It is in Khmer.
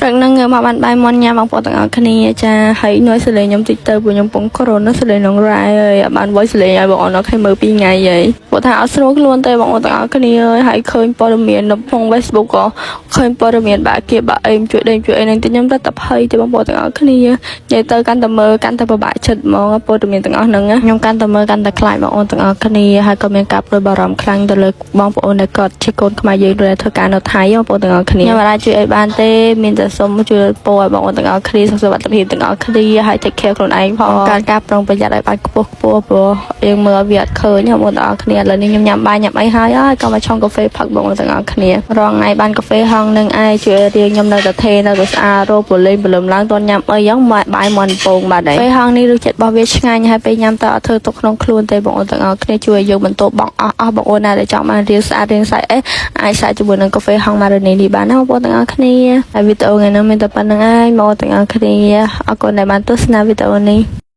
ព្រឹកហ្នឹងងើបមកបានបាយមាន់ញ៉ាំបងប្អូនទាំងអស់គ្នាចាហើយនួយសលេងខ្ញុំតិចទៅព្រោះខ្ញុំពងក្រូនសលេងនងរ៉ែហើយអត់បាន voice សលេងឲ្យបងប្អូនអត់ឃើញមើលពីថ្ងៃហើយព្រោះថាអត់ស្រួលខ្លួនទេបងប្អូនទាំងអស់គ្នាអើយហើយឃើញព័ត៌មាននៅក្នុង Facebook ក៏ឃើញព័ត៌មានបាក់គេបាក់អីជួយដេញជួយអីហ្នឹងតិចខ្ញុំទៅតែភ័យទេបងប្អូនទាំងអស់គ្នានិយាយទៅកាន់តែមើលកាន់តែពិបាកចិត្តហ្មងព័ត៌មានទាំងអស់ហ្នឹងណាខ្ញុំកាន់តែមើលកាន់តែខ្លាចបងប្អូនទាំងអស់គ្នាហើយក៏មានការព្រួយបារម្ភខ្លាំងទៅលើបងប្អូនដែលគាត់ជាកូនខ្មែរយើងដែលធ្វើការនៅថៃបងប្អូនទាំងអស់គ្នាខ្ញុំអាចជួយអីបានទេមានតែសូមជួយពរឲ្យបងប្អូនទាំងអស់គ្នាសុខសុវត្ថិភាពទាំងអស់គ្នាហើយ take care ខ្លួនឯងផងការការប្រុងប្រយ័ត្នឲ្យបានខ្ពស់ខ្ពស់ព្រោះយើងមើលវាអត់ឃើញបងប្អូនទាំងអស់គ្នាឥឡូវនេះខ្ញុំញ៉ាំបាយញ៉ាំអីហើយហើយក៏មកឆុងកាហ្វេផឹកបងប្អូនទាំងអស់គ្នារងថ្ងៃបានកាហ្វេហងនឹងឯងជួយរៀងខ្ញុំនៅតែថេនៅតែស្អាតរោពលេងព្រលឹមឡើងតន់ញ៉ាំអីហ្នឹងបាយមាន់ពងបាត់ហើយពេលហងនេះរសជាតិរបស់វាឆ្ងាញ់ហើយពេលញ៉ាំទៅអត់ធ្វើទុកក្នុងខ្លួនទេបងប្អូនទាំងអស់គ្នាជួយឲ្យយើងបន្ទោបង់អស់អស់បងប្អូនណាដែលចង់បានរាងស្អាតរាងស្អែកអីអាចសាកជាមួយនឹងកាហ្វេហងម៉ារ៉ូនីនេះបានណាបងប្អូនទាំងអស់គ្នាហើយវីដេអូថ្ងៃនេះមានតែប៉ុណ្្នឹងឯងបងប្អូនទាំងអស់គ្នាអរគុណដែលបានទស្សនាវីដេអូនេះ។